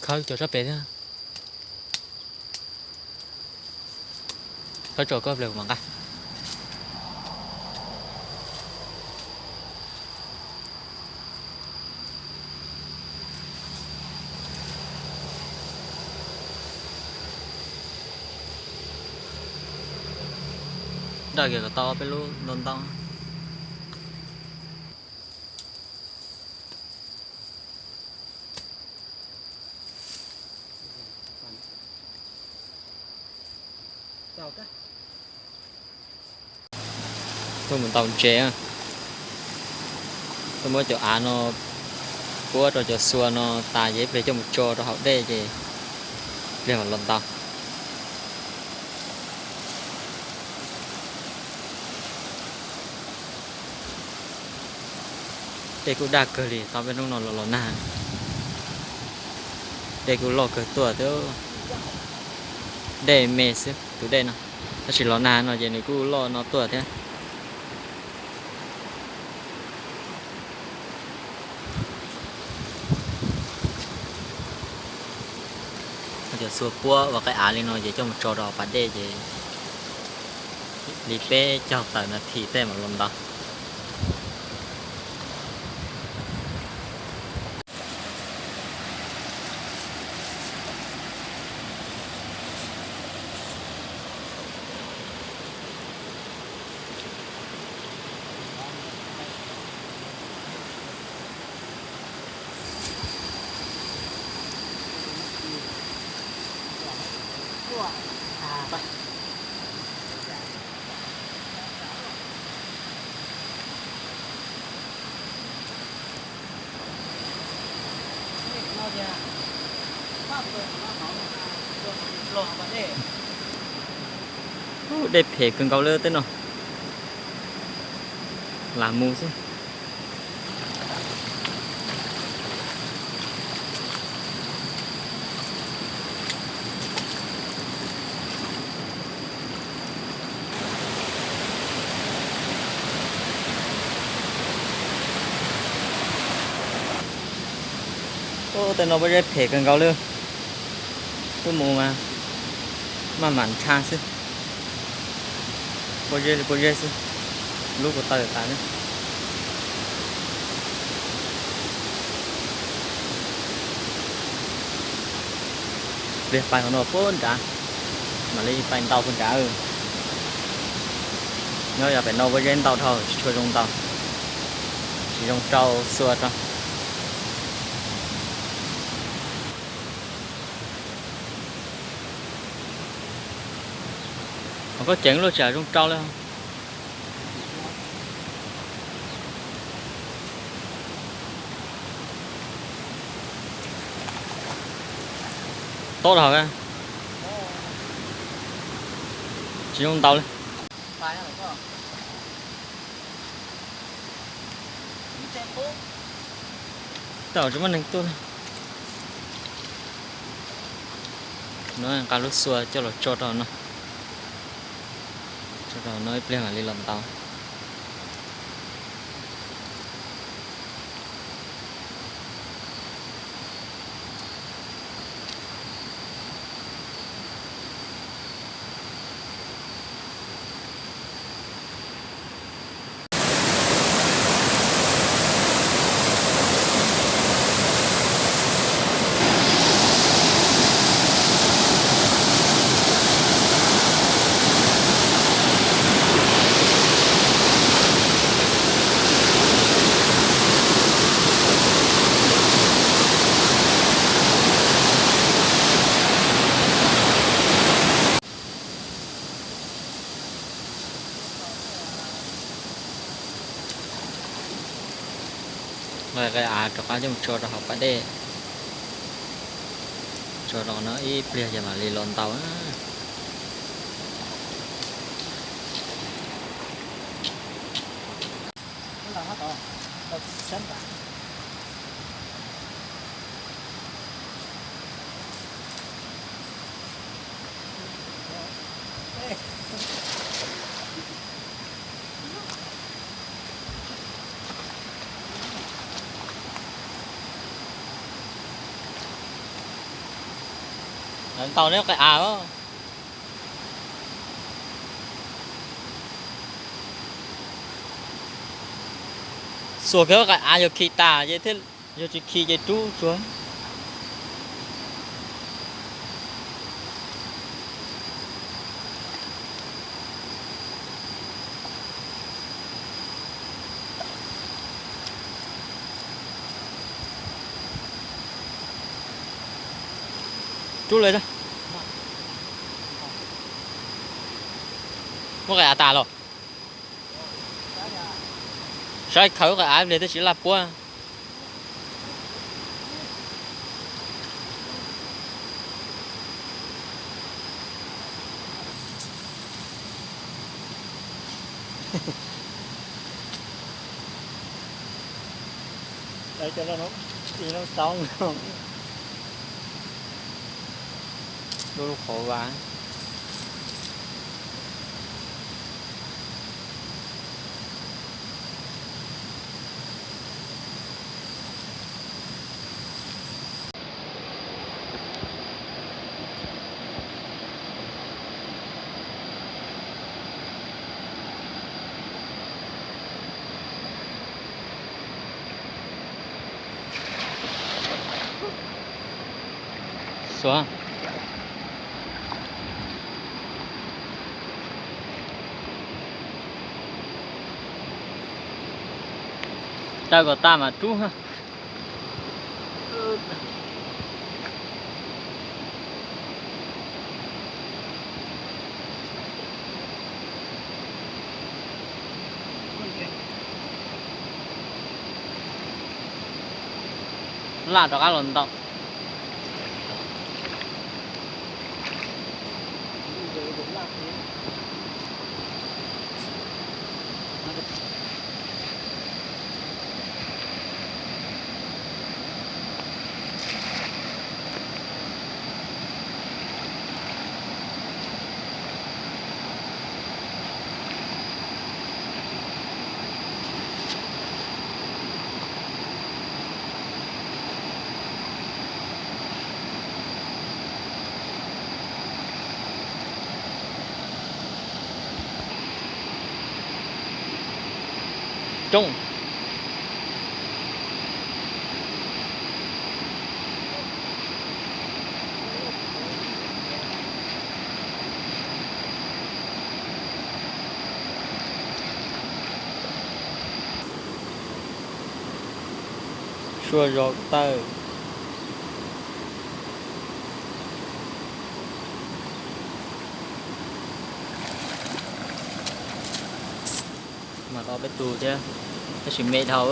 Khawb cov sab pem thiab. Khawb tso koj ple kuv mam nqa. Nraj kiag kom tau peb lub ntau ntau. Tuaj mus ntaus ntses, tuaj muab cov av no puab rau cov xua no tas ces ib pliag coj mus tso rau hauv dej ces ib pliag mam los ntaus. Dej kuj daj kawg li, tau peb hnub no los los nag. Dej kuj loj kawg tuaj thiab. Dej me xwb tus dej no, tab sis los nag no ces nws kuj loj no tuaj thiab. Cov xua puab ua qaib av li no ces coj mus tso rau pas dej ces li peb caug tawm nas this tej mam los ntaus. Dej phem kawg nkaus li tej no. Lam mus xwb. Tej no pob zeb phem kawg nkaus li. Tuaj mus mas maj mam ntsha xwb. Pob zeb li pob zeb xwb, lub kuv taw tas thiab. Pliag pais hauv no puag nrad, mam li pais ntaus puag nrad. Nyob yav pem no pob zeb ntau dhau tsis tshua zoo ntaus, tsis zoo rau xua rau. Ho koj ceev luaj tsam zoo rau li. Tob dhau, tsis zoo ntaus li. Tau tsis muaj neeg tuaj li. No nqa lub xua coj los tso rau no, tso rau no ib pliag mam li los ntaus. Nqa qe av rov qab coj mus tso rau hauv pas dej, tso rau no ib pliag ces mam li los ntaus. Ntaus neb qe av. Xuas kiag qe av yog khi tas ces thiab, yog tsis khi ces rub tsuag. Rub lawm. Muab qe av tas los. Saib khaws qe av pliag twb tsis laj puab. Lub lub qhov vas. Xuav. Taw kom tas mas rub. Laj rov qab los ntaus. Roob. Sua zos tawg. Mas tau peb tug thiab, tab sis me dhau.